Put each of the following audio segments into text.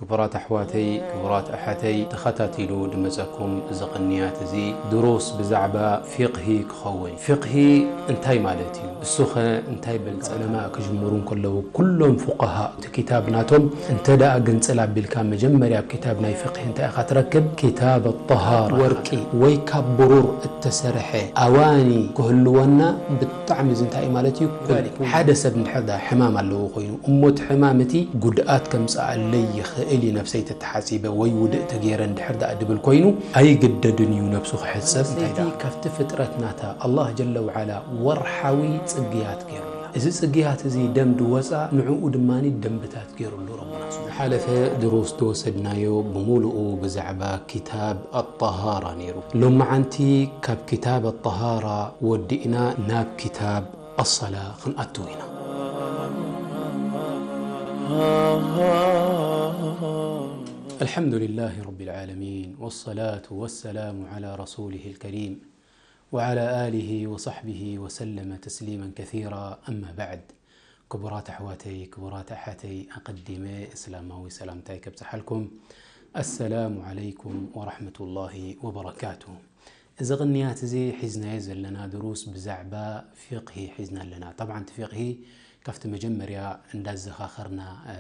ክቡራት ኣሕዋተይ፣ ክቡራት ኣሓተይ፣ ተኸታቲሉ ድመጸኩም እዚ ቅንያት እዚ ድሩስ ብዛዕባ ፊቕሂ ክኸውን። ፊቕሂ እንታይ ማለት እዩ? እሱኸ እንታይ በል? ጸለማ ክጅምሩ እንከለዉ ኩሎም ፉቃሃ እቲ ኪታብ ናቶም እንተ ደኣ ግንጽል ኣቢልካ መጀመርያ ኣብ ኪታብ ናይ ፊቕሂ እንታይ ኢኻ ትረክብ? ኪታብ ኣጠሃራ። ወርቂ ወይ ካብ ብሩር እተሰርሐ ኣዋኒ ክህልወና ብጣዕሚ እዚ እንታይ እዩ ማለት እዩ? ሓደ ሰብ እንድሕር ደኣ ሕማም ኣለዎ ኮይኑ እሞ እቲ ሕማም እቲ ጉድኣት ከምጽኣለይ ይኽእል እዩ ነብሰይ ተተሓጺበ ወይ ውድእ ተገይረ እንድሕር ደኣ ድብል ኮይኑ ኣይግደድን እዩ ነብሱ ክሕጸብ። እንታይ ደኣ ካብቲ ፍጥረት ናታ ኣላህ ጀለ ወዓላ ወርሓዊ ጽግያት ገይሩላ። እዚ ጽግያት እዚ ደም ድወጻ ንዕኡ ድማ ደንብታት ገይሩሉ ረቡና። ዝሓለፈ ድሩስ ዝወሰድናዮ ብምሉኡ ብዛዕባ ኪታብ ኣጠሃራ ነይሩ። ሎመዓንቲ ካብ ኪታብ ኣጠሃራ ወዲእና ናብ ኪታብ ኣሰላ ክንኣትው ኢና። الحمد لله رب العالمين، والصلاة والسلام على رسوله الكريم، وعلى آله وصحبه وسلم تسليما كثيرا، أما بعد. ክቡራት ኣሕዋተይ፣ ክቡራት ኣሓተይ፣ ኣቐዲመ እስላማዊ ሰላምታይ ከብጽሓልኩም። ኣሰላሙ ዓለይኩም ወራሕመቱላሂ ወበረካቱ። እዚ ቅንያት እዚ ሒዝናዮ ዘለና ድሩስ ብዛዕባ ፊቕሂ ሒዝና ኣለና። ጠብዓን እቲ ፊቕሂ ካብቲ መጀመርያ እንዳዘኻኸርና፣ እ፣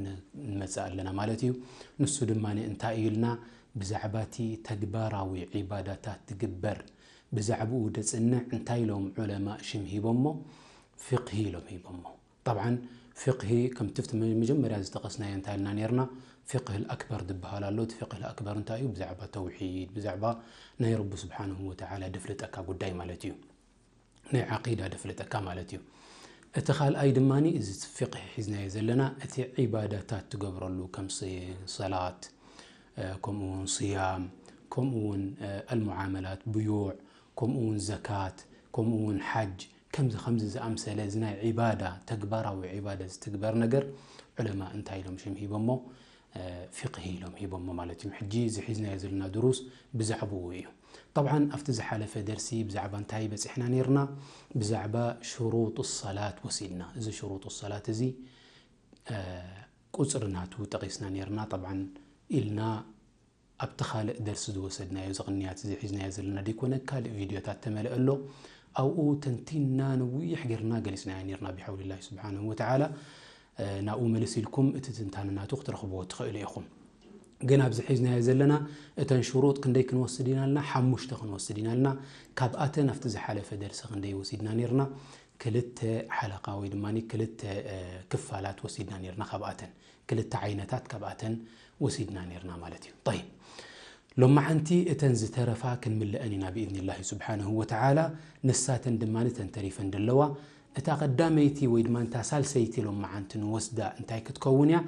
ን-፣ ንመጽእ ኣለና ማለት እዩ። ንሱ ድማ እንታይ እዩ ኢልና? ብዛዕባ እቲ ተግባራዊ ዒባዳታት ትግበር፣ ብዛዕባኡ ደጽንዕ እንታይ ኢሎም ዑለማእ ሽም ሂቦሞ? ፊቕሂ ኢሎም ሂቦሞ። ጠብዓን ፊቕሂ ከምቲ ኣብቲ መ-፣ መጀመርያ ዝጠቐስናዮ እንታይ ኢልና ነይርና? ፊቕህ ኣክበር ዝበሃል ኣሎ። እቲ ፊቕህ ኣክበር እንታይ እዩ? ብዛዕባ ተውሒድ፣ ብዛዕባ ናይ ረቡ ስብሓንሁ ወተዓላ ደፍልጠካ ጉዳይ ማለት እዩ። ናይ ዓቂዳ ደፍልጠካ ማለት እዩ። እቲ ካልኣይ ድማ እዚ ፊቕህ ሒዝናዮ ዘለና እቲ ዒባዳታት ትገብረሉ ከም ስ-፣ ሰላት፣ እ፣ ከምኡ እውን ስያም፣ ከምኡ እውን፣ እ፣ ኣልሙዓመላት፣ ብዩዕ፣ ከምኡ እውን ዘካት፣ ከምኡ እውን ሓጅ፣ ከምዚ ከምዚ ዝኣምሰለ እዚ ናይ ዒባዳ፣ ተግባራዊ ዒባዳ ዝትግበር ነገር ዑለማ እንታይ ኢሎም ሽም ሂቦሞ? እ፣ ፊቕሂ ኢሎም ሂቦሞ ማለት እዩ። ሕጂ እዚ ሒዝናዮ ዘለና ድሩስ ብዛዕባኡ እዩ። ጠብዓን ኣብቲ ዝሓለፈ ደርሲ ብዛዕባ እንታይ በጺሕና ነይርና? ብዛዕባ ሽሩጥ ሰላት ወሲድና። እዚ ሽሩጥ ሰላት እዚ፣ እ፣ ቁጽሪ ናቱ ጠቒስና ነይርና። ጠብዓን ኢልና ኣብቲ ካልእ ደርሲ ዝወሰድናዮ፣ እዚ ቅንያት እዚ ሒዝናዮ ዘለና ደይኮነ፣ ካልእ ቪድዮታት ተመልአ ኣሎ። ኣብኡ ተንቲንና ነዊሕ ጌርና ገሊጽናዮ ኔርና ብሓውሊላሂ ስብሓንሁ ወተዓላ። እ፣ ናብኡ መለስ ኢልኩም እቲ ትንታነ ናቱ ክትረኽብዎ ትኽእሉ ኢኹም። ግን ኣብዚ ሒዝናዮ ዘለና እተን ሽሩጥ ክንደይ ክንወስድ ኢና ኣልና? ሓሙሽተ ክንወስድ ኢና ኣልና። ካብኣተን ኣብቲ ዝሓለፈ ደርሲ ክንደይ ወሲድና ኔርና? ክልተ ሓለቃ ወይ ድማ ክልተ፣ እ፣ ክፋላት ወሲድና ኔርና። ካብኣተን ክልተ ዓይነታት ካብኣተን ወሲድና ኔርና ማለት እዩ። ጠይብ፣ ሎማዓንቲ እተን ዝተረፋ ክንምልአን ኢና ብኢዝኒላሂ ስብሓንሁ ወተዓላ። ንሳተን ድማ እተን ተሪፈን ደለዋ። እታ ቀዳመይቲ ወይ ድማ እታ ሳልሰይቲ ሎማዓንቲ ንወስዳ እንታይ ክትከውን እያ?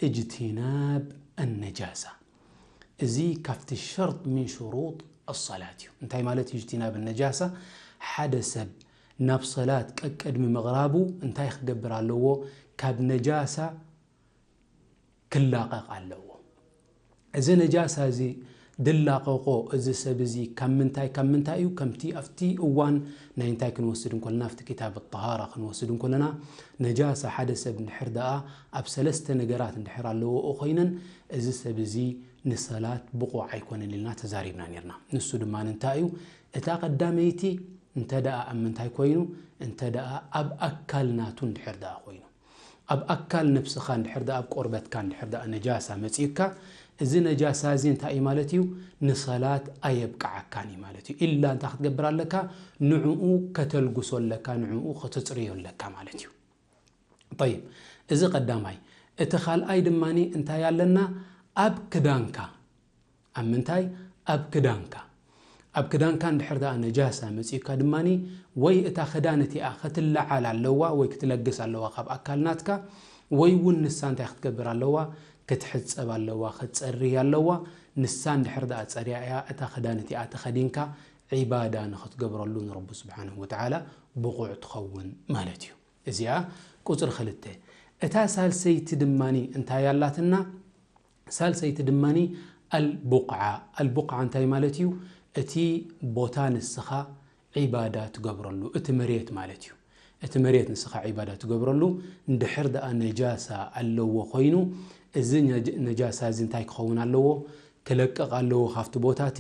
እጅቲናብ ኣነጃሳ። እዚ ካብቲ ሸርጥ ምን ሽሩጥ ኣሰላት እዩ። እንታይ ማለት እዩ እጅቲናብ ኣነጃሳ? ሓደ ሰብ ናብ ሰላት ቀቀድሚ ምቕራቡ እንታይ ክገብር ኣለዎ? ካብ ነጃሳ ክላቐቕ ኣለዎ። እዚ ነጃሳ እዚ ድላቐቖ እዚ ሰብ እዚ ካብ ምንታይ፣ ካብ ምንታይ እዩ? ከምቲ ኣብቲ እዋን ናይ እንታይ ክንወስድ እንኮለና፣ ኣብቲ ክታብ ጠሃራ ክንወስድ እንኮለና፣ ነጃሳ ሓደ ሰብ እንድሕር ደኣ ኣብ ሰለስተ ነገራት እንድሕር ኣለዎ ኮይነን፣ እዚ ሰብ እዚ ንሰላት ብቑዕ ኣይኮነን ኢልና ተዛሪብና ኔርና። ንሱ ድማ እንታይ እዩ? እታ ቀዳመይቲ እንተ ደኣ ኣብ ምንታይ ኮይኑ? እንተ ደኣ ኣብ ኣካል ናቱ እንድሕር ደኣ ኮይኑ። ኣብ ኣካል ነብስኻ እንድሕር ደኣ፣ ኣብ ቆርበትካ እንድሕር ደኣ ነጃሳ መጺኡካ፣ እዚ ነጃሳ እዚ እንታይ እዩ ማለት እዩ? ንሰላት ኣየብቅዓካን እዩ ማለት እዩ። ኢላ እንታይ ክትገብር ኣለካ? ንዕኡ ከተልግሶ ኣለካ፣ ንዕኡ ከተጽርዮ ኣለካ ማለት እዩ። ጠይብ፣ እዚ ቀዳማይ። እቲ ካልኣይ ድማኒ እንታይ ኣለና? ኣብ ክዳንካ። ኣብ ምንታይ? ኣብ ክዳንካ። ኣብ ክዳንካ እንድሕር ደኣ ነጃሳ መጺኡካ ድማኒ፣ ወይ እታ ክዳን እቲኣ ክትለዓል ኣለዋ ወይ ክትለግስ ኣለዋ ካብ ኣካል ናትካ፣ ወይ እውን ንሳ እንታይ ክትገብር ኣለዋ? ክትሕጸብ ኣለዋ፣ ክትጸሪ ኣለዋ። ንሳ እንድሕር ደኣ ጸርያ እያ፣ እታ ክዳን እቲኣ ተኸዲንካ ዒባዳ ንኽትገብረሉ ንረቡ ስብሓንሁ ወተዓላ ብቑዕ ትኸውን ማለት እዩ። እዚኣ ቁጽሪ ክልተ። እታ ሳልሰይቲ ድማኒ እንታይ ኣላትና? ሳልሰይቲ ድማኒ ኣልቡቕዓ። ኣልቡቕዓ እንታይ ማለት እዩ? እቲ ቦታ ንስኻ ዒባዳ ትገብረሉ፣ እቲ መሬት ማለት እዩ። እቲ መሬት ንስኻ ዒባዳ ትገብረሉ፣ እንድሕር ደኣ ነጃሳ ኣለዎ ኮይኑ፣ እዚ ነጃሳ እዚ እንታይ ክኸውን ኣለዎ? ክለቅቕ ኣለዎ ካብቲ ቦታ እቲ፣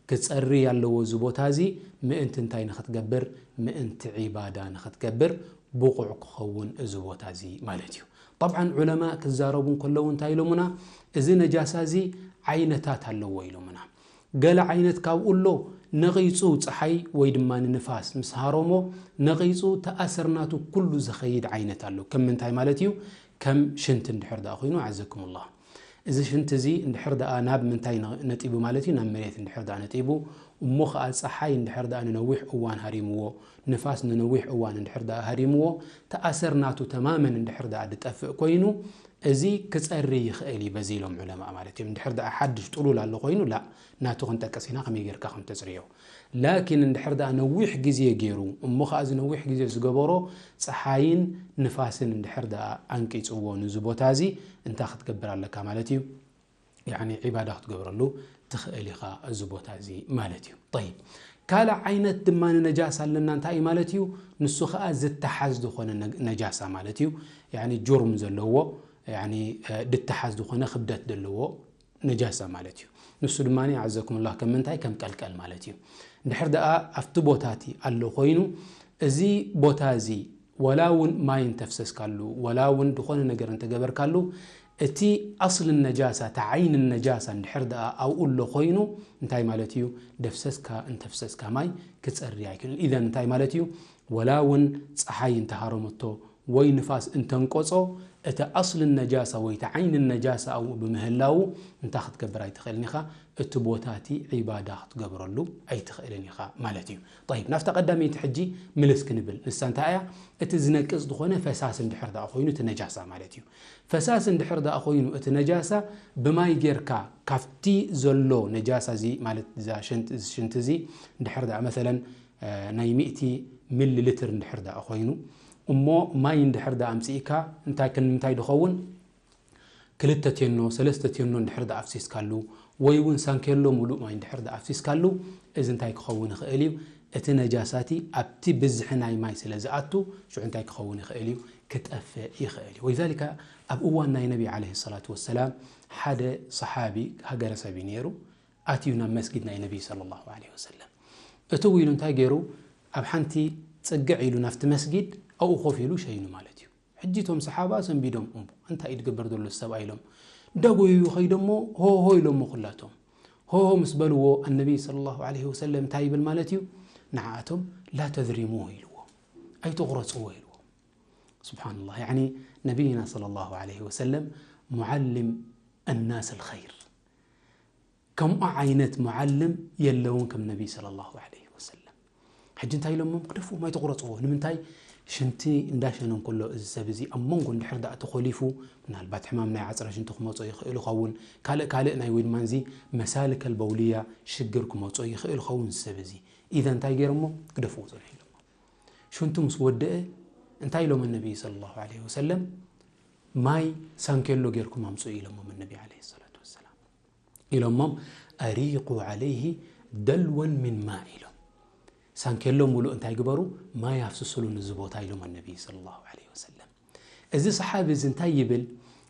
ክጸሪ ኣለዎ እዚ ቦታ እዚ። ምእንቲ እንታይ ንኽትገብር? ምእንቲ ዒባዳ ንኽትገብር ብቑዕ ክኸውን እዚ ቦታ እዚ ማለት እዩ። ጠብዓን ዑለማ ክዛረቡ እንከለዉ እንታይ ኢሎምና? እዚ ነጃሳ እዚ ዓይነታት ኣለዎ ኢሎምና። ገለ ዓይነት ካብኡ ኣሎ፣ ነቒጹ ጸሓይ ወይ ድማ ንንፋስ ምስ ሃረሞ ነቒጹ ተኣሰር ናቱ ኩሉ ዝኸይድ ዓይነት ኣሎ። ከም ምንታይ ማለት እዩ? ከም ሽንቲ እንድሕር ደኣ ኮይኑ፣ ዓዘኩሙላህ። እዚ ሽንቲ እዚ እንድሕር ደኣ ናብ ምንታይ ነ-፣ ነጢቡ ማለት እዩ? ናብ መሬት እንድሕር ደኣ ነጢቡ፣ እሞ ኸኣ ጸሓይ እንድሕር ደኣ ንነዊሕ እዋን ሃሪምዎ፣ ንፋስ ንነዊሕ እዋን እንድሕር ደኣ ሃሪምዎ፣ ተኣሰር ናቱ ተማመን እንድሕር ደኣ ድጠፍእ ኮይኑ፣ እዚ ክጸሪ ይኽእል እዩ በዚ ኢሎም ዑለማ ማለት እዮም። እንድሕር ደኣ ሓድሽ ጥሉል ኣሎ ኮይኑ፣ ላ፣ ናቱ ክንጠቅስ ኢና ከመይ ጌርካ ከም ተጽርዮ። ላኪን እንድሕር ደኣ ነዊሕ ግዜ ገይሩ፣ እሞ ኸኣ እዚ ነዊሕ ግዜ ዝገበሮ ጸሓይን ንፋስን እንድሕር ደኣ ኣንቂጽዎ ንዚ ቦታ እዚ፣ እንታይ ክትገብር ኣለካ ማለት እዩ? ያኒ ዒባዳ ክትገብረሉ ትኽእል ኢኻ እዚ ቦታ እዚ ማለት እዩ። ጠይብ፣ ካልእ ዓይነት ድማ ንነጃሳ ኣለና። እንታይ እዩ ማለት እዩ? ንሱ ኸኣ ዝተሓዝ ዝኾነ ነ-፣ ነጃሳ ማለት እዩ። ያኒ ጁርም ዘለዎ፣ ያኒ፣ እ፣ ድተሓዝ ዝኾነ ክብደት ዘለዎ ነጃሳ ማለት እዩ። ንሱ ድማ፣ ዓዘኩሙላህ፣ ከም ምንታይ? ከም ቀልቀል ማለት እዩ። እንድሕር ደኣ ኣብቲ ቦታ እቲ ኣሎ ኮይኑ፣ እዚ ቦታ እዚ ወላ እውን ማይ እንተፍሰስካሉ፣ ወላ እውን ዝኾነ ነገር እንተገበርካሉ፣ እቲ ኣስል ነጃሳ፣ እቲ ዓይን ነጃሳ እንድሕር ደኣ ኣብኡ ኣሎ ኮይኑ፣ እንታይ ማለት እዩ? ደፍሰስካ እንተፍሰስካ ማይ ክጸሪ ኣይክእልን። ኢዘን እንታይ ማለት እዩ? ወላ እውን ጸሓይ እንተሃረመቶ ወይ ንፋስ እንተንቆጾ፣ እቲ ኣስል ነጃሳ ወይ እቲ ዓይን ነጃሳ ኣብኡ ብምህላዉ እንታይ ክትገብር ኣይትኽእልን ኢኻ? እቲ ቦታ እቲ ዒባዳ ክትገብረሉ ኣይትኽእልን ኢኻ ማለት እዩ። ጠይብ፣ ናብታ ቀዳመይቲ ሕጂ ምልስ ክንብል። ንሳ እንታይ እያ? እቲ ዝነቅጽ ዝኾነ ፈሳሲ እንድሕር ደኣ ኮይኑ እቲ ነጃሳ ማለት እዩ። ፈሳሲ እንድሕር ደኣ ኮይኑ እቲ ነጃሳ ብማይ ጌርካ ካብቲ ዘሎ ነጃሳ እዚ ማለት እዛ ሽንት-፣ እዚ ሽንቲ እዚ እንድሕር ደኣ መሰለን፣ እ፣ ናይ ሚእቲ ሚሊ ሊትር እንድሕር ደኣ ኮይኑ እሞ ማይ እንድሕር ደኣ ኣምጽእካ እንታይ ክን-፣ እንታይ ድኸውን? ክልተ ቴኖ፣ ሰለስተ ቴኖ እንድሕር ደኣ ኣፍሲስካሉ ወይ እውን ሳንኬሎ ሙሉእ ማይ እንድሕር ደኣ ኣፍሲስካሉ፣ እዚ እንታይ ክኸውን ይኽእል እዩ? እቲ ነጃሳቲ ኣብቲ ብዝሒ ናይ ማይ ስለ ዝኣቱ፣ ሽዑ እንታይ ክኸውን ይኽእል እዩ? ክጠፍእ ይኽእል እዩ። ወሊዛሊካ ኣብ እዋን ናይ ነቢ ዓለይሂ ሰላቱ ወሰላም ሓደ ሰሓቢ ሃገረሰብ እዩ ነይሩ። ኣትዩ ናብ መስጊድ ናይ ነቢ ሰለላሁ ዐለይሂ ወሰለም። እትው ኢሉ እንታይ ገይሩ? ኣብ ሓንቲ ጽግዕ ኢሉ ናብቲ መስጊድ ኣብኡ ኮፍ ኢሉ ሸይኑ ማለት እዩ። ሕጂ እቶም ሰሓባ ሰንቢዶም፣ እምቦ፣ እንታይ እዩ ዝገብር ዘሎ እዚ ሰብኣይ ኢሎም ደጎዩ ከይዶሞ ሆ ሆ ኢሎሞ ኩላቶም። ሆ ሆ ምስ በልዎ፣ ኣነቢይ ሰለላሁ ዐለይሂ ወሰለም እንታይ ይብል ማለት እዩ? ንዓኣቶም ላ ተዝሪሙሁ ኢልዎ፣ ኣይትቑረጽዎ ኢልዎ። ስብሓንላህ፣ ያዕኒ ነቢይና ሰለላሁ ዐለይሂ ወሰለም ሙዓሊም ኣናስ ኣልኸይር። ከምኡ ዓይነት ሙዓልም የለውን ከም ነቢይ ሰለላሁ ዐለይሂ ወሰለም። ሕጂ እንታይ ኢሎሞም? ግደፍዎም፣ ኣይትቑረጽዎ። ንምንታይ? ሽንቲ እንዳሸነ እንከሎ እዚ ሰብ እዚ ኣብ መንጎ እንድሕር ደኣ ተኾሊፉ፣ ምናልባት ሕማም ናይ ዓጽረ ሽንቲ ክመጾ ይኽእል ይኸውን፣ ካልእ ካልእ ናይ ወይ ድማ እዚ መሳልከል በውልያ ሽግር ክመጾ ይኽእል ይኸውን እዚ ሰብ እዚ። ኢዘን እንታይ ገይሮሞ? ግደፍዎ ጽንሑ ኢሎሞ። ሽንቱ ምስ ወደአ እንታይ ኢሎም ነቢይ ሰለላሁ ዐለይሂ ወሰለም? ማይ ሳንኬሎ ጌርኩም ኣምጽኡ ኢሎሞም ነቢ ዐለይሂ ሰላቱ ወሰላም። ኢሎሞም፣ ኣሪቁ ዐለይሂ ደልወን ሚን ማእ ኢሎም። ሳንኬሎ ሙሉእ እንታይ ግበሩ? ማይ ኣፍስሱሉ ንዚ ቦታ ኢሎም ነቢ ሰለላሁ ዐለይሂ ወሰለም። እዚ ሰሓቢ እዚ እንታይ ይብል?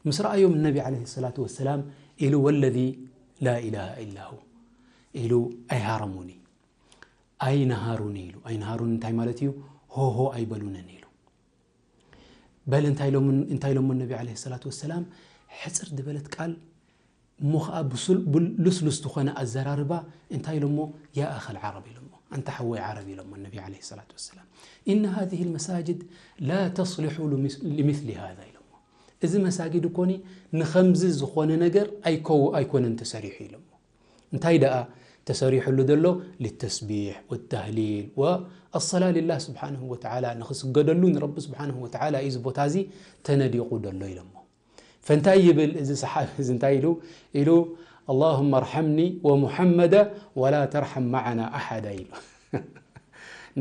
ምስ ረኣዮም ነቢ ዐለይሂ ሰላቱ ወሰላም ኢሉ፣ ወለዚ ላ ኢላሃ ኢላ ሁ ኢሉ፣ ኣይሃረሙኒ፣ ኣይነሃሩኒ ኢሉ። ኣይነሃሩኒ እንታይ ማለት እዩ? ሆሆ ኣይበሉንን ኢሉ። በል እንታይ ኢሎም፣ እንታይ ኢሎሞ ነቢ ዐለይሂ ሰላቱ ወሰላም? ሕጽር ዝበለት ቃል እሞ ኸኣ ብሱል-፣ ብል-፣ ልስሉስ ዝኾነ ኣዘራርባ እንታይ ኢሎሞ? ያ ኣኸል ዓረብ ኢሎሞ፣ ኣንታ ሓወይ ዓረብ ኢሎሞ ነቢ ዐለይሂ ሰላቱ ወሰላም። ኢነ ሃዚሂ ልመሳጅድ ላ ተስሊሑ ሊሚስ-፣ ሊሚስሊ ሃዛ ኢሎሞ። እዚ መሳጊድ እኮኒ ንኸምዚ ዝኾነ ነገር ኣይኮ-፣ ኣይኮነን ተሰሪሑ ኢሎሞ። እንታይ ደኣ ተሰሪሑሉ ዘሎ? ሊተስቢሕ ወተህሊል ወኣሰላ ሊላህ ስብሓንሁ ወተዓላ፣ ንኽስገደሉ ንረቢ ስብሓንሁ ወተዓላ እዩ እዚ ቦታ እዚ ተነዲቑ ዘሎ ኢሎሞ። ፈንታይ ይብል እዚ ሰሓቢ እዚ እንታይ ኢሉ? ኢሉ፣ ኣላሁመ ርሐምኒ ወሙሐመደ ወላ ተርሐም መዓና ኣሓዳ ኢሉ።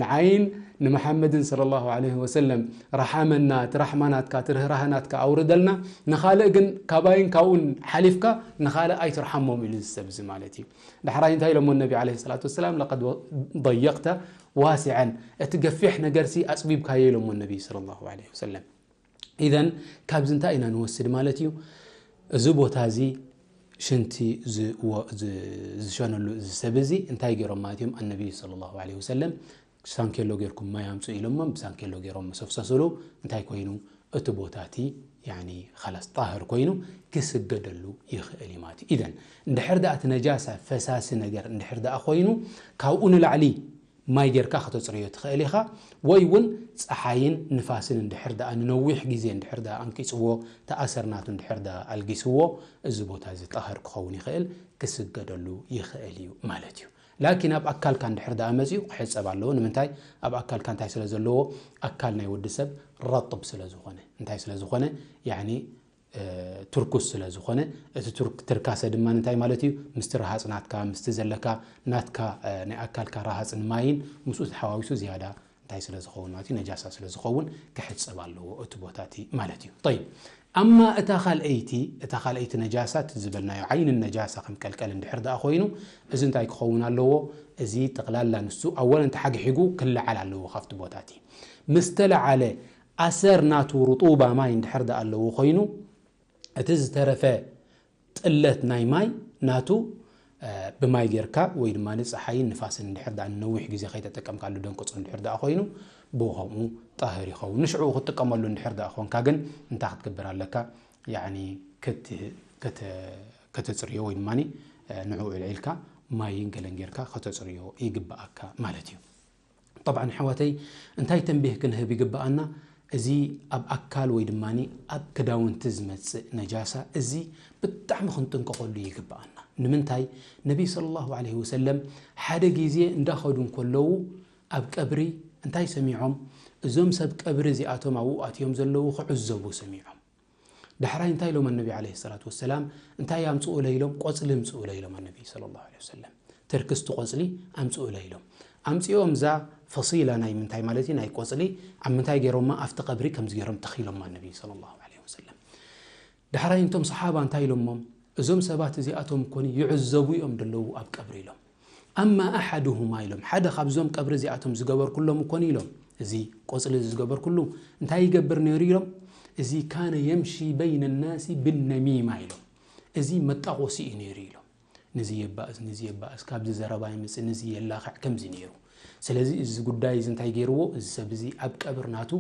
ንዓይን ንመሓመድን ሰለላሁ ዐለይሂ ወሰለም ረሓመና፣ እቲ ራሕማ ናትካ፣ እቲ ርህራሀ ናትካ ኣውርደልና፣ ንኻልእ ግን ካባይን ካብኡን ሓሊፍካ ንኻልእ ኣይትርሓሞም ኢሉ እዚ ሰብ እዚ ማለት እዩ። ዳሕራይ እንታይ ኢሎሞ ነቢ ዐለይሂ ሰላቱ ወሰላም? ለቀድ ضيقت واسعا፣ እቲ ገፊሕ ነገርሲ ኣጽቢብካዮ ኢሎሞ ነቢ ሰለላሁ ዐለይሂ ወሰለም። ኢዘን ካብዚ እንታይ ኢና ንወስድ ማለት እዩ? እዚ ቦታ እዚ ሽንቲ ዝወ- ዝ- ዝሸነሉ እዚ ሰብ እዚ እንታይ ገይሮም ማለት እዮም? ኣነቢዩ ሰለላሁ ዐለይሂ ወሰለም ሳንኬሎ ጌርኩም ማይ ኣምፁ ኢሎሞም፣ ብሳንኬሎ ገይሮም ምስ ኣፍሰሱሉ እንታይ ኮይኑ? እቲ ቦታ እቲ ያኒ ኸላስ ጣህር ኮይኑ ክስገደሉ ይኽእል እዩ ማለት እዩ። ኢዘን እንድሕር ደኣ እቲ ነጃሳ ፈሳሲ ነገር እንድሕር ደኣ ኮይኑ ካብኡ ንላዕሊ ማይ ጌርካ ከተፅርዮ ትኽእል ኢኻ። ወይ እውን ፀሓይን ንፋስን እንድሕር ደኣ ንነዊሕ ግዜ እንድሕር ደኣ ኣንቂፅዎ፣ ተኣሰር ናቱ እንድሕር ደኣ ኣልጊስዎ፣ እዚ ቦታ እዚ ጣህር ክኸውን ይኽእል፣ ክስገደሉ ይኽእል እዩ ማለት እዩ። ላኪን ኣብ ኣካልካ እንድሕር ደኣ መፅዩ ክሕፀብ ኣለዎ። ንምንታይ? ኣብ ኣካልካ እንታይ ስለ ዘለዎ? ኣካል ናይ ወዲ ሰብ ረጥብ ስለ ዝኾነ። እንታይ ስለ ዝኾነ? ያኒ ትርኩስ ስለ ዝኾነ፣ እቲ ትርካሰ ድማ እንታይ ማለት እዩ? ምስቲ ረሃፅ ናትካ፣ ምስቲ ዘለካ ናትካ ናይ ኣካልካ ረሃፅን ማይን ምስኡ ተሓዋዊሱ ዝያዳ እንታይ ስለ ዝኸውን ማለት እዩ? ነጃሳ ስለ ዝኸውን ክሕፀብ ኣለዎ እቲ ቦታ እቲ ማለት እዩ። ጠይብ፣ ኣማ እታ ካልኣይቲ እታ ካልኣይቲ ነጃሳ እቲ ዝበልናዮ ዓይኒ ነጃሳ ከም ቀልቀል እንድሕር ደኣ ኮይኑ፣ እዚ እንታይ ክኸውን ኣለዎ? እዚ ጠቕላላ ንሱ ኣወለን ተሓግሒጉ ክለዓል ኣለዎ ካብቲ ቦታ እቲ። ምስ ተለዓለ ኣሰር ናቱ ርጡባ ማይ እንድሕር ደኣ ኣለዎ ኮይኑ፣ እቲ ዝተረፈ ጥለት ናይ ማይ ናቱ ብማይ ጌርካ ወይ ድማ ንፀሓይን ንፋስን እንድሕር ደኣ ንነዊሕ ግዜ ከይተጠቀምካሉ ደንቅፁ እንድሕር ደኣ ኮይኑ፣ ብኡ ከምኡ ጣህር ይኸውን። ንሽዕኡ ክትጥቀመሉ እንድሕር ደኣ ኮንካ ግን እንታይ ክትገብር ኣለካ? ያኒ ከተፅርዮ ወይ ድማ ንዕኡ ዕልዒልካ ማይን ገለን ጌርካ ከተፅርዮ ይግበኣካ ማለት እዩ። ጠብዓን ኣሕዋተይ እንታይ ተንቢህ ክንህብ ይግበኣና? እዚ ኣብ ኣካል ወይ ድማ ኣብ ክዳውንቲ ዝመፅእ ነጃሳ እዚ ብጣዕሚ ክንጥንቀቐሉ ይግበኣና። ንምንታይ? ነቢይ ሰለላሁ ዐለይሂ ወሰለም ሓደ ግዜ እንዳኸዱ እንከለዉ ኣብ ቀብሪ እንታይ ሰሚዖም? እዞም ሰብ ቀብሪ እዚኣቶም ኣብኡ ኣትዮም ዘለዉ ክዕዘቡ ሰሚዖም። ዳሕራይ እንታይ ኢሎም ኣነቢ ዓለይሂ ሰላቱ ወሰላም? እንታይ ኣምፅኡለ ኢሎም? ቆፅሊ ኣምፅኡለ ኢሎም ኣነቢ ሰለላሁ ዐለይሂ ወሰለም። ትርክስቲ ቆፅሊ ኣምፅኡለ ኢሎም። ኣምፅኦም እዛ ፈሲላ ናይ ምንታይ ማለት እዩ? ናይ ቆፅሊ ኣብ ምንታይ ገይሮማ? ኣብቲ ቀብሪ ከምዚ ገይሮም ተኺሎማ ኣነቢ ሰለላሁ ዐለይሂ ወሰለም። ዳሕራይ እንቶም ሰሓባ እንታይ ኢሎሞም? እዞም ሰባት እዚኣቶም ኮኒ ይዕዘቡ እዮም ደለዉ ኣብ ቀብሪ ኢሎም። ኣማ ኣሓድሁማ ኢሎም፣ ሓደ ካብዞም ቀብሪ እዚኣቶም ዝገበርኩሎም እኮን ኢሎም፣ እዚ ቆፅሊ እዚ ዝገበርኩሉ እንታይ ይገብር ነይሩ ኢሎም? እዚ ካነ የምሺ በይነ ናሲ ብነሚማ ኢሎም፣ እዚ መጣቆሲ እዩ ነይሩ ኢሎም። ንዚ የባእስ ንዚ የባእስ ካብዚ ዘረባ ይምፅእ ንዚ የላኽዕ ከምዚ ነይሩ። ስለዚ እዚ ጉዳይ እዚ እንታይ ገይርዎ? እዚ ሰብ እዚ ኣብ ቀብር ናቱ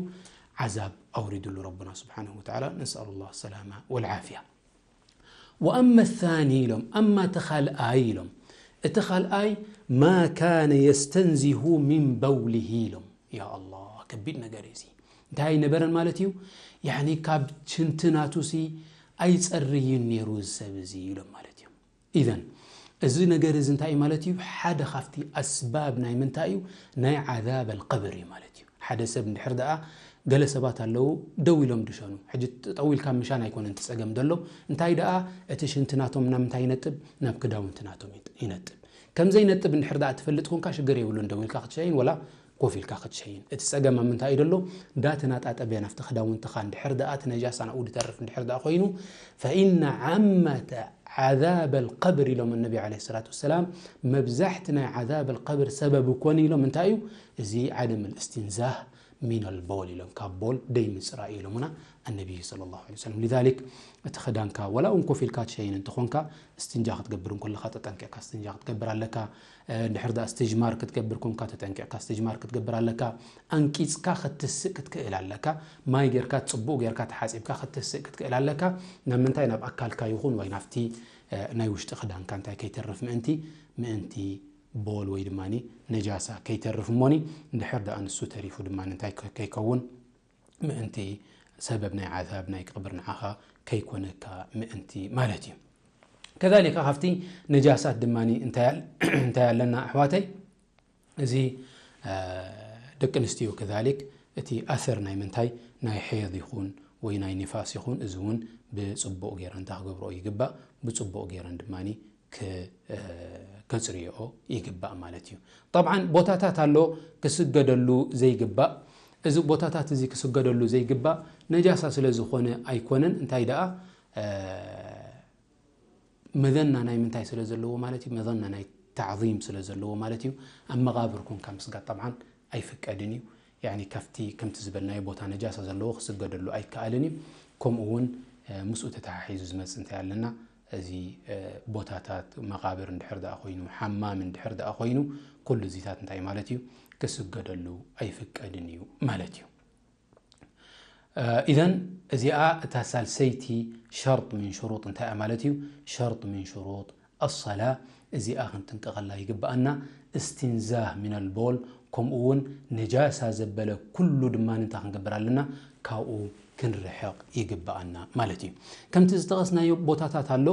ዓዛብ ኣውሪድሉ ረቡና ስብሓነሁ ወተዓላ። ነስኣሉ ላህ ሰላማ ወልዓፍያ። ወኣመ ታኒ ኢሎም፣ ኣማ እቲ ካልኣይ ኢሎም፣ እቲ ካልኣይ ማ ካነ የስተንዚሁ ሚን በውሊሂ ኢሎም። ያ ኣላህ ከቢድ ነገር እዩ እዚ። እንታይ ኣይነበረን ማለት እዩ? ያኒ ካብ ሽንቲ ናቱሲ ኣይፀርይን ነይሩ እዚ ሰብ እዚ ኢሎም ማለት እዮም። ኢዘን እዚ ነገር እዚ እንታይ እዩ ማለት እዩ? ሓደ ካብቲ ኣስባብ ናይ ምንታይ እዩ? ናይ ዓዛብ ኣልቀብር እዩ ማለት እዩ። ሓደ ሰብ እንድሕር ደኣ ገለ ሰባት ኣለዉ ደው ኢሎም ድሸኑ። ሕጂ ጠጠው ኢልካ ምሻን ኣይኮነን እቲ ጸገም ዘሎ። እንታይ ደኣ እቲ ሽንቲ ናቶም ናብ ምንታይ ይነጥብ? ናብ ክዳውንቲ ናቶም ይጥ- ይነጥብ። ከም ዘይነጥብ እንድሕር ደኣ ትፈልጥ ኮንካ ሽግር የብሉን ደው ኢልካ ክትሸይን ወላ ኮፍ ኢልካ ክትሸይን። እቲ ጸገም ኣብ ምንታይ እዩ ዘሎ? እንዳተናጣጠበ ናብቲ ክዳውንትኻ እንድሕር ደኣ እቲ ነጃሳ ናብኡ ድተርፍ እንድሕር ደኣ ኮይኑ ፈኢነ ዓመተ ዓዛብ ኣልቀብር ኢሎም ኣነቢ ዓለይሂ ሰላቱ ወሰላም መብዛሕቲ ናይ ዓዛብ ኣልቀብር ሰበብ እኮን ኢሎም እንታይ እዩ? እዚ ዓደም ልእስትንዛህ ሚን ኣልቦል ኢሎም ካብ ቦል ደይ ምፅራይ ኢሎምና ኣነቢይ ሰለላሁ ዐለይሂ ወሰለም። ሊዛሊክ እቲ ክዳንካ ወላ እውን ኮፍ ኢልካ ትሸይን እንተኾንካ እስትንጃ ክትገብር እንከለኻ ተጠንቂቕካ እስትንጃ ክትገብር ኣለካ። እንድሕር ዳ እስትጅማር ክትገብር ኮንካ ተጠንቂቕካ እስትጅማር ክትገብር ኣለካ። ኣንቂፅካ ክትስእ ክትክእል ኣለካ። ማይ ጌርካ ፅቡቅ ጌርካ ተሓፂብካ ክትስእ ክትክእል ኣለካ። ናብ ምንታይ? ናብ ኣካልካ ይኹን ወይ ናብቲ ናይ ውሽጢ ክዳንካ እንታይ ከይተርፍ ምእንቲ ምእንቲ ቦል ወይ ድማ ነጃሳ ከይተርፍ እሞኒ። እንድሕር ደኣ ንሱ ተሪፉ ድማ እንታይ ከይከውን ምእንቲ ሰበብ ናይ ዓዛብ ናይ ቅብር ንዓኻ ከይኮነካ ምእንቲ ማለት እዩ። ከዛሊካ ካብቲ ነጃሳት ድማ እንታይ ኣለና ኣሕዋተይ? እዚ ደቂ ኣንስትዮ ከዛሊክ እቲ ኣሰር ናይ ምንታይ ናይ ሐይድ ይኹን ወይ ናይ ኒፋስ ይኹን እዚ እውን ብፅቡቕ ገይረን እንታይ ክገብርኦ ይግባእ? ብፅቡቕ ገይረን ድማ ከፅርይኦ ይግባእ ማለት እዩ። ጠብዓን ቦታታት ኣሎ ክስገደሉ ዘይግባእ። እዚ ቦታታት እዚ ክስገደሉ ዘይግባእ ነጃሳ ስለ ዝኾነ ኣይኮነን። እንታይ ደኣ መዘና ናይ ምንታይ ስለ ዘለዎ ማለት እዩ? መዘና ናይ ታዕዚም ስለ ዘለዎ ማለት እዩ። ኣብ መቓብር ኮንካ ምስጋድ ጠብዓን ኣይፍቀድን እዩ። ያኒ ካብቲ ከምቲ ዝበልናዮ ቦታ ነጃሳ ዘለዎ ክስገደሉ ኣይከኣልን እዩ። ከምኡ እውን ምስኡ ተተሓሒዙ ዝመጽእ እንታይ ኣለና? እዚ ቦታታት መቓብር እንድሕር ደኣ ኮይኑ፣ ሓማም እንድሕር ደኣ ኮይኑ፣ ኩሉ እዚታት እንታይ ማለት እዩ? ክስገደሉ ኣይፍቀድን እዩ ማለት እዩ። ኢዘን እዚኣ እታ ሳልሰይቲ ሸርጥ ምን ሽሩጥ እንታይ እያ ማለት እዩ? ሸርጥ ምን ሽሩጥ ኣሰላ። እዚኣ ክንጥንቀቐላ ይግብኣና። እስትንዛህ ሚነል ቦል፣ ከምኡ እውን ነጃሳ ዘበለ ኩሉ ድማ እንታይ ክንገብር ኣለና? ካብኡ ክንርሕቕ ይግብኣና ማለት እዩ። ከምቲ ዝጠቐስናዮ ቦታታት ኣሎ፣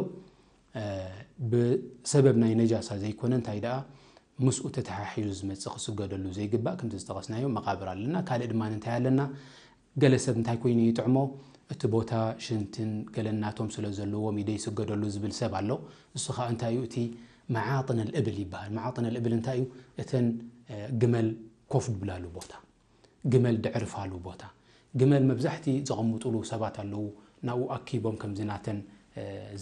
ብሰበብ ናይ ነጃሳ ዘይኮነ እንታይ ደኣ ምስኡ ተተሓሒዙ ዝመጽእ ክስገደሉ ዘይግባእ ከምቲ ዝጠቐስናዮ መቓብር ኣለና። ካልእ ድማ እንታይ ኣለና? ገለ ሰብ እንታይ ኮይኑ ይጥዕሞ? እቲ ቦታ ሽንትን ገለናቶም ስለ ዘለዎም ኢደ ይስገደሉ ዝብል ሰብ ኣሎ። እሱ ኸኣ እንታይ እዩ? እቲ መዓጥነል እብል ይበሃል። መዓጥነል እብል እንታይ እዩ? እተን ግመል ኮፍ ድብላሉ ቦታ፣ ግመል ድዕርፋሉ ቦታ፣ ግመል መብዛሕቲ ዘቐምጡሉ ሰባት ኣለዉ። ናብኡ ኣኪቦም ከምዚ ናተን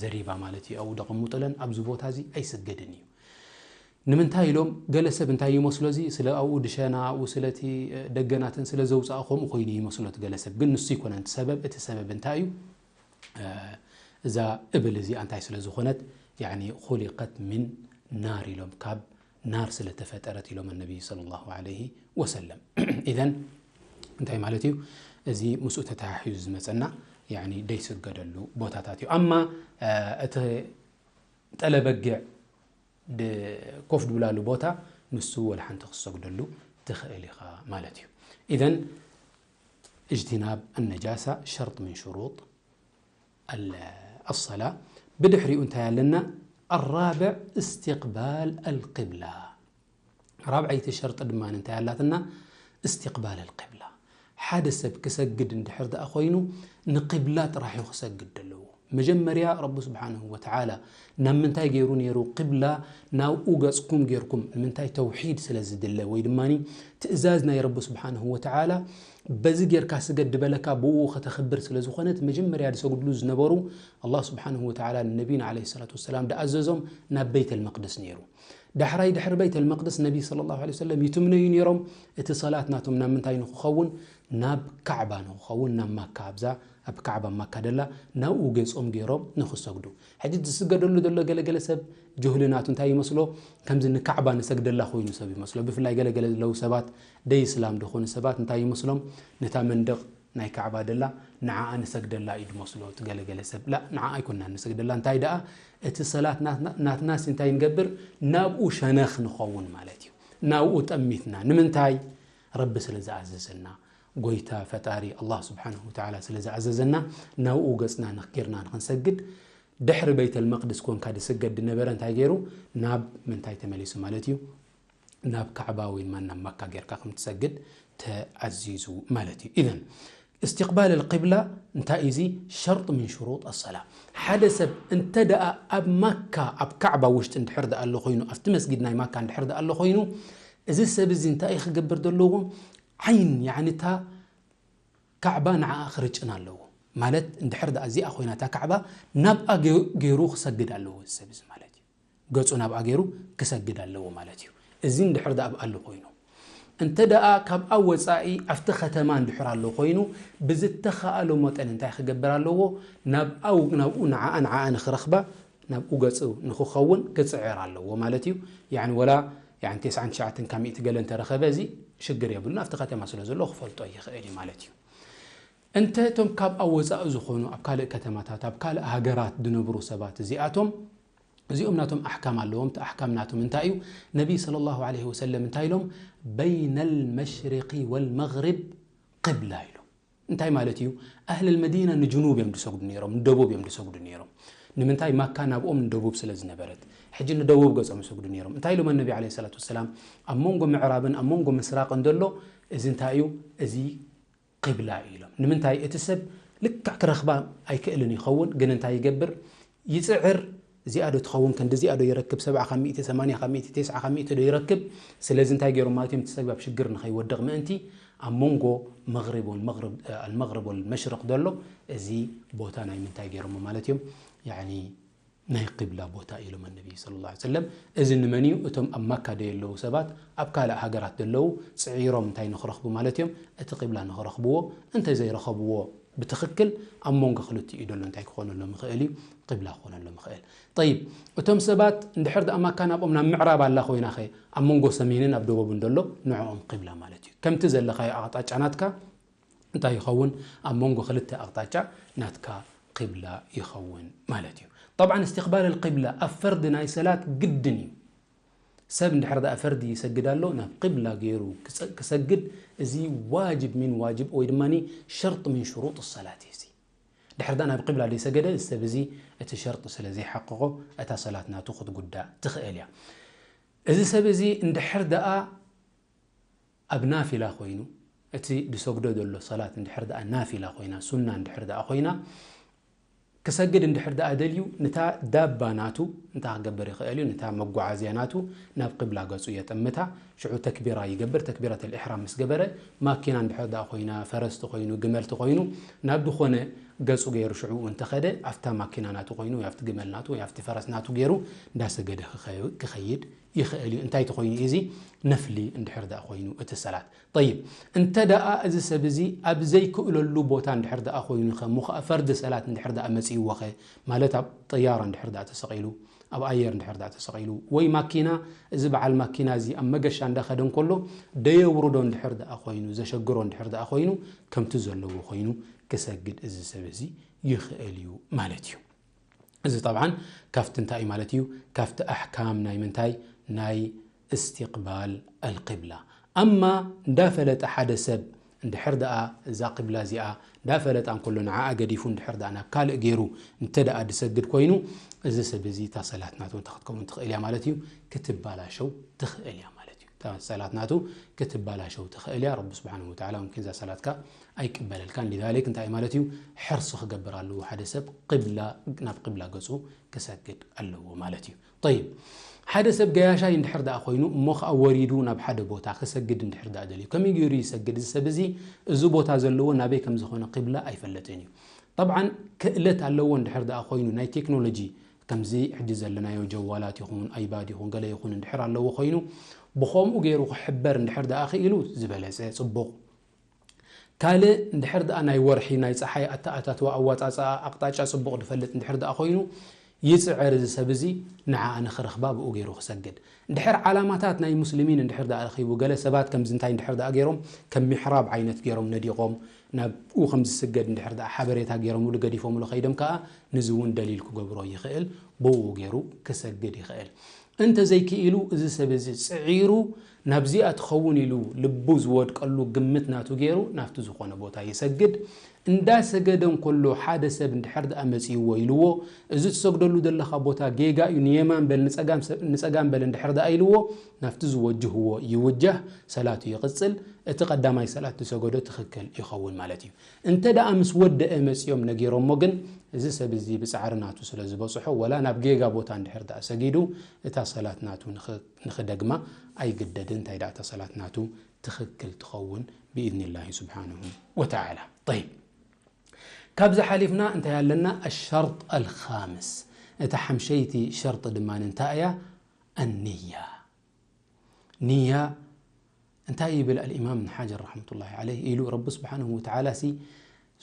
ዘሪባ ማለት እዩ ኣብኡ ደቐምጡለን። ኣብዚ ቦታ እዚ ኣይስገድን እዩ። ንምንታይ ኢሎም ገለ ሰብ እንታይ ይመስሎ? እዚ ስለ ኣብኡ ድሸና፣ ኣብኡ ስለቲ ደገናተን ስለ ዘውፅኣ ከምኡ ኮይኑ ይመስሎ እቲ ገለ ሰብ። ግን ንሱ ይኮነን እቲ ሰበብ። እቲ ሰበብ እንታይ እዩ? እዛ እብል እዚኣ እንታይ ስለ ዝኾነት፣ ያኒ ኹሊቀት ሚን ናር ኢሎም፣ ካብ ናር ስለ ተፈጠረት ኢሎም ነቢይ ሰለላሁ ዐለይሂ ወሰለም። ኢዘን እንታይ ማለት እዩ? እዚ ምስኡ ተተሓሒዙ ዝመፀና ያኒ ደይስገደሉ ቦታታት እዩ። ኣማ እቲ ጠለበጊዕ ኮፍ ድብላሉ ቦታ ንሱ ወላ ሓንቲ ክሰግደሉ ትኽእል ኢኻ ማለት እዩ። ኢዘን እጅትናብ ኣነጃሳ ሸርጥ ምን ሽሩጥ ኣሰላ። ብድሕሪኡ እንታይ ኣለና? ኣራብዕ እስትቅባል ኣልቅብላ። ራብዐይቲ ሸርጢ ድማ እንታይ ኣላትና? እስትቅባል ኣልቅብላ። ሓደ ሰብ ክሰግድ እንድሕር ደኣ ኮይኑ ንቅብላ ጥራሕ እዩ ክሰግድ ዘለዎ። መጀመርያ ረቢ ስብሓንሁ ወተዓላ ናብ ምንታይ ገይሩ ነይሩ ቅብላ? ናብኡ ገጽኩም ጌርኩም። ንምንታይ? ተውሒድ ስለ ዝድለ ወይ ድማ ትእዛዝ ናይ ረቢ ስብሓንሁ ወተዓላ በዚ ጌርካ ስገድ ድበለካ ብኡ ከተኽብር ስለ ዝኾነት መጀመርያ ዝሰግድሉ ዝነበሩ ኣላህ ስብሓንሁ ወተዓላ ንነቢና ዓለይሂ ሰላቱ ወሰላም ድኣዘዞም ናብ ቤተል መቅድስ ነይሩ። ዳሕራይ ድሕሪ ቤተል መቅድስ ነቢ ሰለላሁ ዐለይሂ ወሰለም ይትምነዩ ነይሮም። እቲ ሰላት ናቶም ናብ ምንታይ ንክኸውን? ናብ ካዕባ ንክኸውን፣ ናብ ማካ፣ ኣብዛ ኣብ ካዕባ ማካ ደላ ናብኡ ገጾም ገይሮም ንክሰግዱ። ሕጂ ዝስገደሉ ዘሎ ገለገለ ሰብ ጅህሊ ናቱ እንታይ ይመስሎ? ከምዚ ንካዕባ ንሰግደላ ኮይኑ ሰብ ይመስሎ። ብፍላይ ገለገለ ዘለዉ ሰባት ደይ እስላም ዝኾኑ ሰባት እንታይ ይመስሎም? ነታ መንደቕ ናይ ካዕባ ደላ ንዓኣ ንሰግደላ እዩ ድመስሎ እቲ ገለገለ ሰብ። ላ፣ ንዓኣ ኣይኮንና ንሰግደላ። እንታይ ደኣ እቲ ሰላት ናትና፣ ናትናስ እንታይ ንገብር? ናብኡ ሸነኽ ንኸውን ማለት እዩ። ናብኡ ጠሚትና። ንምንታይ? ረቢ ስለ ዝኣዘዘና፣ ጎይታ ፈጣሪ ኣላህ ስብሓንሁ ወተዓላ ስለ ዝኣዘዘና ናብኡ ገጽና ንኽ-፣ ጌርና ንኽንሰግድ። ድሕሪ ቤተል መቅድስ ኮንካ ድስገድ ድነበረ እንታይ ገይሩ? ናብ ምንታይ ተመሊሱ ማለት እዩ? ናብ ካዕባ ወይ ድማ ናብ መካ ጌርካ ከም ትሰግድ ተኣዚዙ ማለት እዩ። ኢዘን እስትቅባል ኣልቂብላ እንታይ እዩ? እዚ ሸርጥ ምን ሽሩጥ ኣሰላ። ሓደ ሰብ እንተ ደኣ ኣብ መካ ኣብ ካዕባ ውሽጢ እንድሕር ደኣ ኣሎ ኮይኑ፣ ኣብቲ መስጊድ ናይ መካ እንድሕር ደኣ ኣሎ ኮይኑ፣ እዚ ሰብ እዚ እንታይ እዩ ክገብር ዘለዎ? ዓይን፣ ያዕኒ እታ ካዕባ ንዓኣ ክርጭን ኣለዎ። ማለት እንድሕር ደኣ እዚኣ ኮይና እታ ካዕባ ናብኣ ገ-፣ ገይሩ ክሰግድ ኣለዎ እዚ ሰብ እዚ ማለት እዩ። ገጹ ናብኣ ገይሩ ክሰግድ ኣለዎ ማለት እዩ። እዚ እንድሕር ደኣ ኣብኣ ኣሎ ኮይኑ። እንተ ደኣ ካብኣ ወጻኢ ኣብቲ ከተማ እንድሕር ኣሎ ኮይኑ፣ ብዝተኻእሎ መጠን እንታይ ክገብር ኣለዎ? ናብኣ፣ ናብኡ፣ ንዓኣ፣ ንዓኣ ንኽረኽባ ናብኡ ገጹ ንኽኸውን ክጽዕር ኣለዎ ማለት እዩ። ያዕኒ ወላ፣ ያዕኒ፣ ተስዓን ትሽዓተን ካብ ሚእቲ ገለ እንተረኸበ እዚ ሽግር የብሉን። ኣብቲ ከተማ ስለ ዘሎ ክፈልጦ ይኽእል እዩ ማለት እዩ። እንተ እቶም ካብኣ ወጻኢ ዝኾኑ ኣብ ካልእ ከተማታት፣ ኣብ ካልእ ሃገራት ዝነብሩ ሰባት እዚኣቶም፣ እዚኦም ናቶም ኣሕካም ኣለዎም። እቲ ኣሕካም ናቶም እንታይ እዩ? ነቢ ሰለላሁ ዐለይሂ ወሰለም እንታይ ኢሎም? በይነል መሽሪቂ ወል መግሪብ ቅብላ ኢሎም። እንታይ ማለት እዩ? ኣህለል መዲና ንጅኑብ እዮም ዝሰግዱ ነይሮም፣ ንደቡብ እዮም ዝሰግዱ ነይሮም። ንምንታይ? ማካ ናብኦም ንደቡብ ስለ ዝነበረት፣ ሕጂ ንደቡብ ገጾም ይሰግዱ ነይሮም። እንታይ ኢሎም ነቢ ዓለይሂ ሰላቱ ወሰላም? ኣብ መንጎ ምዕራብን ኣብ መንጎ ምስራቅን ዘሎ እዚ እንታይ እዩ? እዚ ቂብላ እዩ ኢሎም። ንምንታይ? እቲ ሰብ ልክዕ ክረኽባ ኣይክእልን ይኸውን፣ ግን እንታይ ይገብር? ይጽዕር። እዚኣ ዶ ትኸውን? ክንዲ እዚኣ ዶ ይረክብ? ሰብዓ ካብ ሚእቲ፣ ሰማንያ ካብ ሚእቲ፣ ተስዓ ካብ ሚእቲ ዶ ይረክብ? ስለዚ እንታይ ገይሮም ማለት እዮም? እቲ ሰብ ኣብ ሽግር ንኸይወድቕ ምእንቲ ኣብ መንጎ መግሪብ ወል መግሪብ፣ ኣልመግሪብ ወል መሽርቕ ዘሎ እዚ ቦታ ናይ ምንታይ ገይሮሞ ማለት እዮም? ያዕኒ ናይ ቂብላ ቦታ ኢሎም ነቢ ሰለላሁ ዐለይሂ ወሰለም። እዚ ንመን እዩ? እቶም ኣብ ማካ ደየለዉ ሰባት፣ ኣብ ካልእ ሃገራት ደለዉ ጽዒሮም እንታይ ንኽረኽቡ ማለት እዮም? እቲ ቂብላ ንኽረኽብዎ። እንተ ዘይረኸብዎ ብትኽክል ኣብ መንጎ ክልቲኡ እዩ ዘሎ። እንታይ ክኾነሎም ይኽእል እዩ? ቂብላ ክኾነሎም ይኽእል። ጠይብ፣ እቶም ሰባት እንድሕር ደኣ ማካ ናብኦም ናብ ምዕራብ ኣላ ኮይና ኸ፣ ኣብ መንጎ ሰሜንን ኣብ ደቡብን ዘሎ ንዕኦም ቂብላ ማለት እዩ። ከምቲ ዘለኻዮ ኣቕጣጫ ናትካ እንታይ ይኸውን? ኣብ መንጎ ክልተ ኣቕጣጫ ናትካ ቂብላ ይኸውን ማለት እዩ። ጠብዓን እስትቕባል ኣልቂብላ ኣብ ፈርዲ ናይ ሰላት ግድን እዩ። ሰብ እንድሕር ደኣ ፈርዲ ይሰግድ ኣሎ፣ ናብ ቂብላ ገይሩ ክጸ-፣ ክሰግድ፣ እዚ ዋጅብ ሚን ዋጅብ ወይ ድማ ሸርጥ ሚን ሽሩጥ ሰላት እዩ። እዚ ድሕር ደኣ ናብ ቂብላ ዘይሰገደ፣ እዚ ሰብ እዚ እቲ ሸርጥ ስለ ዘይሓቀቆ፣ እታ ሰላት ናቱ ክትጉዳእ ትኽእል እያ። እዚ ሰብ እዚ እንድሕር ደኣ ኣብ ናፊላ ኮይኑ፣ እቲ ዝሰግዶ ዘሎ ሰላት እንድሕር ደኣ ናፊላ ኮይና፣ ሱና እንድሕር ደኣ ኮይና፣ ክሰግድ እንድሕር ደኣ ደልዩ፣ ንታ ዳባ ናቱ እንታይ ክገብር ይኽእል እዩ? ንታ መጓዓዝያ ናቱ ናብ ቂብላ ገጹ የጠምታ። ሽዑ ተክቢራ ይገብር። ተክቢረት ኣልኢሕራም ምስ ገበረ፣ ማኪና እንድሕር ደኣ ኮይና፣ ፈረስቲ ኮይኑ፣ ግመልቲ ኮይኑ፣ ናብ ዝኾነ ገጹ ገይሩ ሽዑ እንተኸደ፣ ኣብታ ማኪና ናቱ ኮይኑ፣ ወይ ኣብቲ ግመል ናቱ፣ ወይ ኣብቲ ፈረስ ናቱ ገይሩ እንዳሰገደ ክኸ-፣ ክኸይድ ይኽእል እዩ። እንታይ ተኾይኑ እዩ? እዚ ነፍሊ እንድሕር ደኣ ኮይኑ እቲ ሰላት። ጠይብ፣ እንተ ደኣ እዚ ሰብ እዚ ኣብ ዘይክእለሉ ቦታ እንድሕር ደኣ ኮይኑ ኸ፣ እሞ ኸኣ ፈርዲ ሰላት እንድሕር ደኣ መጺእዎ ኸ፣ ማለት ኣብ ጠያራ እንድሕር ደኣ ተሰቒሉ፣ ኣብ ኣየር እንድሕር ደኣ ተሰቒሉ፣ ወይ ማኪና፣ እዚ በዓል ማኪና እዚ ኣብ መገሻ እንዳኸደ እንከሎ ደየውርዶ እንድሕር ደኣ ኮይኑ፣ ዘሸግሮ እንድሕር ደኣ ኮይኑ፣ ከምቲ ዘለዎ ኮይኑ ክሰግድ እዚ ሰብ እዚ ይኽእል እዩ ማለት እዩ። እዚ ጠብዓን ካብቲ እንታይ እዩ ማለት እዩ? ካብቲ ኣሕካም ናይ ምንታይ? ናይ እስትቕባል ኣልቂብላ። ኣማ እንዳፈለጠ ሓደ ሰብ እንድሕር ደኣ እዛ ቂብላ እዚኣ እንዳፈለጣ እንከሎ ንዓኣ ገዲፉ እንድሕር ደኣ ናብ ካልእ ገይሩ እንተ ደኣ ድሰግድ ኮይኑ፣ እዚ ሰብ እዚ እታ ሰላት ናቱ እንታይ ክትከውን ትኽእል እያ ማለት እዩ? ክትበላሸው ትኽእል እያ ማለት እዩ። እታ ሰላት ናቱ ክትበላሸው ትኽእል እያ። ረቢ ስብሓነሁ ወተዓላ ሙምኪን እዛ ሰላትካ ኣይቅበለልካን። ሊዛሊክ እንታይ ማለት እዩ? ሕርሲ ክገብር ኣለዎ ሓደ ሰብ፣ ቂብላ፣ ናብ ቂብላ ገጹ ክሰግድ ኣለዎ ማለት እዩ። ጠይብ፣ ሓደ ሰብ ገያሻይ እንድሕር ደኣ ኮይኑ፣ እሞ ኸኣ ወሪዱ ናብ ሓደ ቦታ ክሰግድ እንድሕር ደኣ ደልዩ፣ ከመይ ገይሩ ይሰግድ? እዚ ሰብ እዚ፣ እዚ ቦታ ዘለዎ ናበይ ከም ዝኾነ ቂብላ ኣይፈለጥን እዩ። ጠብዓን ክእለት ኣለዎ እንድሕር ደኣ ኮይኑ፣ ናይ ቴክኖሎጂ፣ ከምዚ ሕጂ ዘለናዮ ጀዋላት ይኹን፣ ኣይባድ ይኹን፣ ገለ ይኹን እንድሕር ኣለዎ ኮይኑ፣ ብኸምኡ ገይሩ ክሕበር እንድሕር ደኣ ክኢሉ ዝበለጸ ጽቡቕ። ካልእ እንድሕር ደኣ ናይ ወርሒ፣ ናይ ጸሓይ ኣተኣታትዋ፣ ኣወጻጽኣ፣ ኣቕጣጫ ጽቡቕ ድፈልጥ እንድሕር ደኣ ኮይኑ፣ ይጽዕር እዚ ሰብ እዚ ንዓኣ ንኽረኽባ ብኡ ገይሩ ክሰግድ። እንድሕር ዓላማታት ናይ ሙስሊሚን እንድሕር ደኣ ረኺቡ፣ ገለ ሰባት ከምዚ እንታይ እንድሕር ደኣ ገይሮም፣ ከም ሚሕራብ ዓይነት ገይሮም ነዲቖም፣ ናብኡ ከም ዝስገድ እንድሕር ደኣ ሓበሬታ ገይሮምሉ፣ ገዲፎምሉ ከይዶም ከኣ፣ ንዚ እውን ደሊል ክገብሮ ይኽእል፣ ብኡ ገይሩ ክሰግድ ይኽእል። እንተ ዘይክኢሉ፣ እዚ ሰብ እዚ ጽዒሩ ናብዚኣ ትኸውን ኢሉ ልቡ ዝወድቀሉ ግምት ናቱ ገይሩ ናብቲ ዝኾነ ቦታ ይሰግድ። እንዳሰገደ እንከሎ ሓደ ሰብ እንድሕር ደኣ መጺእዎ ኢልዎ፣ "እዚ ትሰግደሉ ዘለኻ ቦታ ጌጋ እዩ፣ ንየማን በል፣ ንጸጋም ሰ-፣ ንጸጋም በል" እንድሕር ደኣ ኢልዎ፣ ናብቲ ዝወጅህዎ ይውጃህ፣ ሰላቱ ይቕጽል። እቲ ቀዳማይ ሰላት ዝሰገዶ ትኽክል ይኸውን ማለት እዩ። እንተ ደኣ ምስ ወደአ መጺኦም ነጊሮሞ ግን፣ እዚ ሰብ እዚ ብጻዕሪ ናቱ ስለ ዝበጽሖ፣ ወላ ናብ ጌጋ ቦታ እንድሕር ደኣ ሰጊዱ፣ እታ ሰላት ናቱ ንኽ-፣ ንኽደግማ ኣይግደድን። እንታይ ደኣ እታ ሰላት ናቱ ትኽክል ትኸውን ብኢዝኒላሂ ስብሓነሁ ወተዓላ። ጠይብ፣ ካብዚ ሓሊፍና እንታይ ኣለና? ኣሸርጥ ኣልኻምስ፣ እታ ሓምሸይቲ ሸርጢ ድማ እንታይ እያ? ኣንያ። ንያ እንታይ ይብል ኣልኢማም እብን ሓጀር ረሕመቱላሂ ዓለይህ ኢሉ፣ ረቢ ስብሓንሁ ወተዓላ ሲ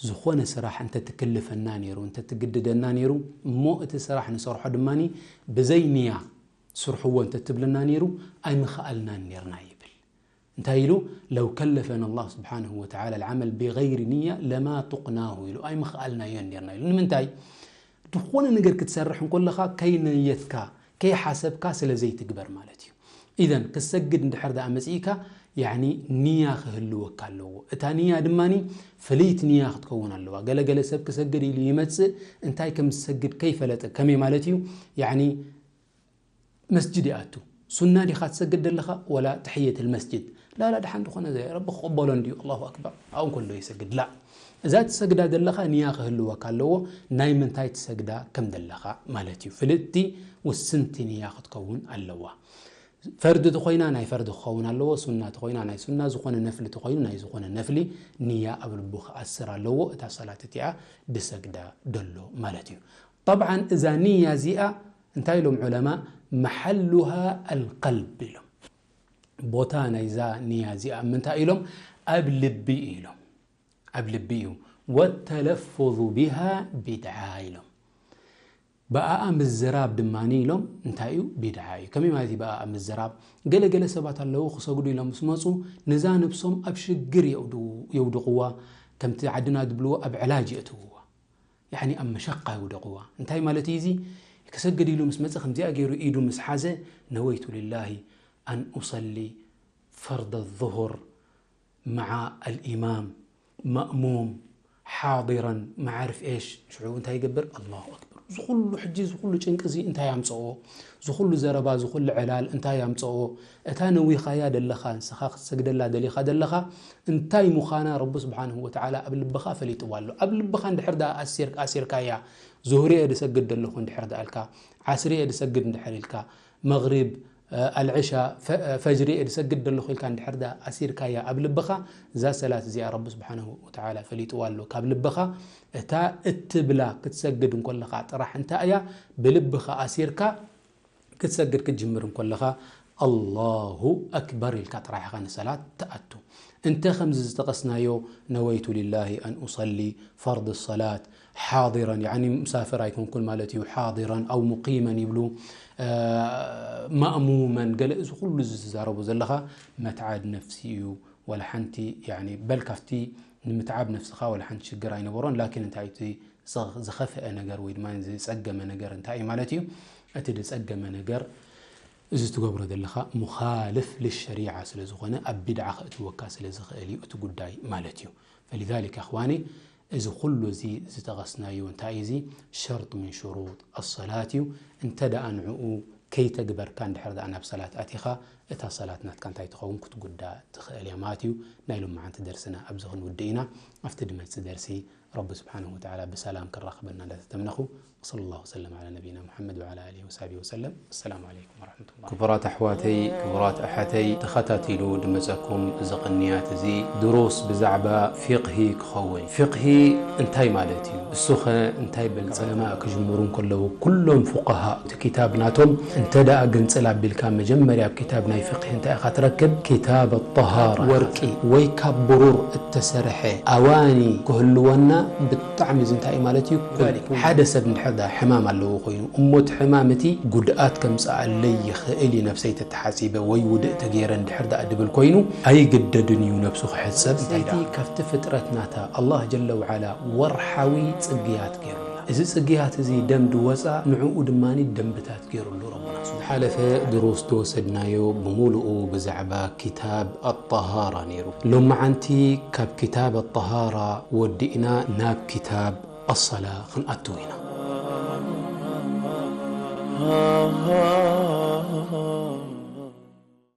ዝኾነ ስራሕ እንተ ትክልፈና ነይሩ፣ እንተ ትግድደና ነይሩ፣ እሞ እቲ ስራሕ ንሰርሖ ድማኒ ብዘይ ንያ ስርሕዎ እንተ ትብለና ነይሩ፣ ኣይምኸኣልናን ነይርና ይብል። እንታይ ኢሉ? ለው ከለፈና ኣላህ ስብሓንሁ ወተዓላ ልዓመል ብገይሪ ንያ ለማ ጡቅናሁ ኢሉ፣ ኣይምኸኣልናዮን ነይርና ኢሉ። ንምንታይ? ዝኾነ ነገር ክትሰርሕ እንከለኻ ከይነየትካ፣ ከይሓሰብካ ስለ ዘይትግበር ማለት እዩ። ኢዘን፣ ክትሰግድ እንድሕር ደኣ መጺእካ፣ ያዕኒ፣ ንያ ክህልወካ ኣለዎ። እታ ንያ ድማኒ ፍልይቲ ንያ ክትከውን ኣለዋ። ገለ ገለ ሰብ ክሰግድ ኢሉ ይመጽእ፣ እንታይ ከም ዝሰግድ ከይፈለጠ፣ ከመይ ማለት እዩ? ያዕኒ፣ መስጅድ ይኣቱ። ሱና ዲኻ ትሰግድ ዘለኻ ወላ ተሕየተል መስጅድ? ላላ፣ ደሓን ዝኾነ ዘ-፣ ረቢ ክቕበሎ እንድዩ፣ ኣላሁ ኣክበር፣ ኣብኡ እንከሎ ይሰግድ። ላ፣ እዛ ትሰግዳ ዘለኻ ንያ ክህልወካ ኣለዎ፣ ናይ ምንታይ ትሰግዳ ከም ዘለኻ ማለት እዩ። ፍልጥቲ ውስንቲ ንያ ክትከውን ኣለዋ። ፈርዲ ተኾይና ናይ ፈርዲ ክኸውን ኣለዎ፣ ሱና ተኾይና ናይ ሱና፣ ዝኾነ ነፍሊ ተኾይኑ ናይ ዝኾነ ነፍሊ ንያ ኣብ ልቡ ክኣስር ኣለዎ፣ እታ ሰላት እቲኣ ድሰግዳ ደሎ ማለት እዩ። ጠብዓን እዛ ንያ እዚኣ እንታይ ኢሎም ዑለማ? መሓሉሃ ኣልቀልብ ኢሎም። ቦታ ናይዛ ንያ እዚኣ ኣብ ምንታይ ኢሎም? ኣብ ልቢ ኢሎም። ኣብ ልቢ እዩ። والتلفظ بها بدعة ኢሎም። ብኣኣ ምዝራብ ድማ ኢሎም እንታይ እዩ? ቢድዓ እዩ። ከመይ ማለት እዩ ብኣኣ ምዝራብ? ገለገለ ሰባት ኣለዉ ክሰግዱ ኢሎም ምስ መፁ ነዛ ነብሶም ኣብ ሽግር የውድቑዋ፣ ከምቲ ዓድና ዝብልዎ ኣብ ዕላጅ የእትውዋ። ያኒ ኣብ መሸቃ የውድቕዋ። እንታይ ማለት እዩ እዚ? ክሰግድ ኢሉ ምስ መፀ ከምዚኣ ገይሩ ኢዱ ምስ ሓዘ ነወይቱ ሊላሂ ኣን ኡሰሊ ፈርደ ዙሁር መዓ ኣልኢማም ማእሙም ሓዲረን መዓርፍ ኤሽ ሽዑ እንታይ ይገብር? ኣላሁ ኣክበር። ዝኹሉ ሕጂ ዝኹሉ ጭንቂ እዚ እንታይ ኣምፀኦ? ዝኹሉ ዘረባ ዝኹሉ ዕላል እንታይ ኣምፀኦ? እታ ነዊኻያ ደለኻ ንስኻ ክትሰግደላ ደሊኻ ደለኻ እንታይ ምዃና ረቢ ስብሓንሁ ወተዓላ ኣብ ልብኻ ፈሊጥዋ ኣሎ። ኣብ ልብኻ እንድሕር ደኣ ኣሲር ኣሲርካያ ዙህር እየ ድሰግድ ደለኹ እንድሕር ደኣልካ ዓስሪ እየ ድሰግድ እንድሕር ኢልካ መግሪብ ኣልዕሻ ፈጅሪ እየ ድሰግድ ደለኹ ኢልካ እንድሕር ዳ ኣሲርካያ ኣብ ልብኻ እዛ ሰላት እዚኣ ረቢ ስብሓንሁ ወተዓላ ፈሊጥዋ ኣሎ ካብ ልብኻ እታ እትብላ ክትሰግድ እንኮለኻ ጥራሕ እንታይ እያ ብልብኻ ኣሲርካ ክትሰግድ ክትጅምር እንኮለኻ ኣላሁ ኣክበር ኢልካ ጥራሕ ኢኻ ንሰላት ትኣቱ እንተ ከምዚ ዝጠቐስናዮ ነወይቱ ሊላሂ ኣን ኡሰሊ ፈርድ ሰላት ሓዲረን ያኒ ሙሳፍር ኣይኮንኩን ማለት እዩ ሓዲረን ኣው ሙቂመን ይብሉ ማእሙመን ገለ እዚ ኩሉ እዚ ትዛረቦ ዘለኻ መትዓድ ነፍሲ እዩ ወላ ሓንቲ ያኒ በል ካብቲ ንምትዓብ ነፍስኻ ወላ ሓንቲ ሽግር ኣይነበሮን ላኪን እንታይ እቲ ዝኸፍአ ነገር ወይ ድማ ዝፀገመ ነገር እንታይ እዩ ማለት እዩ እቲ ዝፀገመ ነገር እዚ ትገብሮ ዘለኻ ሙኻልፍ ልሸሪዓ ስለ ዝኾነ ኣብ ቢድዓ ከእትወካ ስለ ዝኽእል እዩ እቲ ጉዳይ ማለት እዩ ፈሊዛሊክ ኣኽዋኒ እዚ ኩሉ እዚ ዝጠቐስናዮ እንታይ እዚ ሸርጥ ምን ሽሩጥ ኣሰላት እዩ እንተ ደኣ ንዕኡ ከይተግበርካ እንድሕር ደኣ ናብ ሰላት ኣቲኻ እታ ሰላት ናትካ እንታይ ትኸውን ክትጉዳ ትኽእል እያ ማለት እዩ ናይ ሎማዓንቲ ደርስና ኣብዚ ክንውድእ ኢና ኣብቲ ድመፅእ ደርሲ ረቢ ስብሓንሁ ወተዓላ ብሰላም ክራኽበና እንዳተተምነኹ وصلى الله وسلم على نبينا محمد وعلى آله وصحبه وسلم السلام عليكم ورحمة الله ክቡራት ኣሕዋተይ ክቡራት ኣሓተይ ተኸታቲሉ ድመፀኩም እዚ ቅንያት እዚ ድሩስ ብዛዕባ ፊቕሂ ክኸውን ፊቕሂ እንታይ ማለት እዩ እሱኸ እንታይ በልፀማ ክጅምሩ እንከለዉ ኩሎም ፉቀሃ እቲ ኪታብ ናቶም እንተ ደኣ ግንጽል ኣቢልካ መጀመርያ ኣብ ኪታብ ናይ ፍቅሂ እንታይ ኢኻ ትረክብ? ኪታብ ኣጠሃራ ወርቂ ወይ ካብ ብሩር እተሰርሐ ኣዋኒ ክህልወና ብጣዕሚ እዚ እንታይ እዩ ማለት እዩ? ሓደ ሰብ እንድሕር ደኣ ሕማም ኣለዎ ኮይኑ እሞ እቲ ሕማም እቲ ጉድኣት ከምጽኣለይ ይኽእል እዩ ነብሰይ ተተሓጺበ ወይ ውድእ ተገይረ እንድሕር ደኣ ድብል ኮይኑ ኣይግደድን እዩ ነብሱ ክሕጸብ እንታይ ደኣ ካብቲ ፍጥረት ናታ ኣላህ ጀለ ወዓላ ወርሓዊ ጽግያት ገይሩላ። እዚ ጽግያት እዚ ደም ድወጻ ንዕኡ ድማ ደምብታት ገይሩሉ ረቡና። ዝሓለፈ ድሩስ ዝወሰድናዮ ብምሉኡ ብዛዕባ ኪታብ ኣጠሃራ ነይሩ። ሎማዓንቲ ካብ ኪታብ ኣጠሃራ ወዲእና ናብ ኪታብ ኣሰላ ክንኣትው ኢና።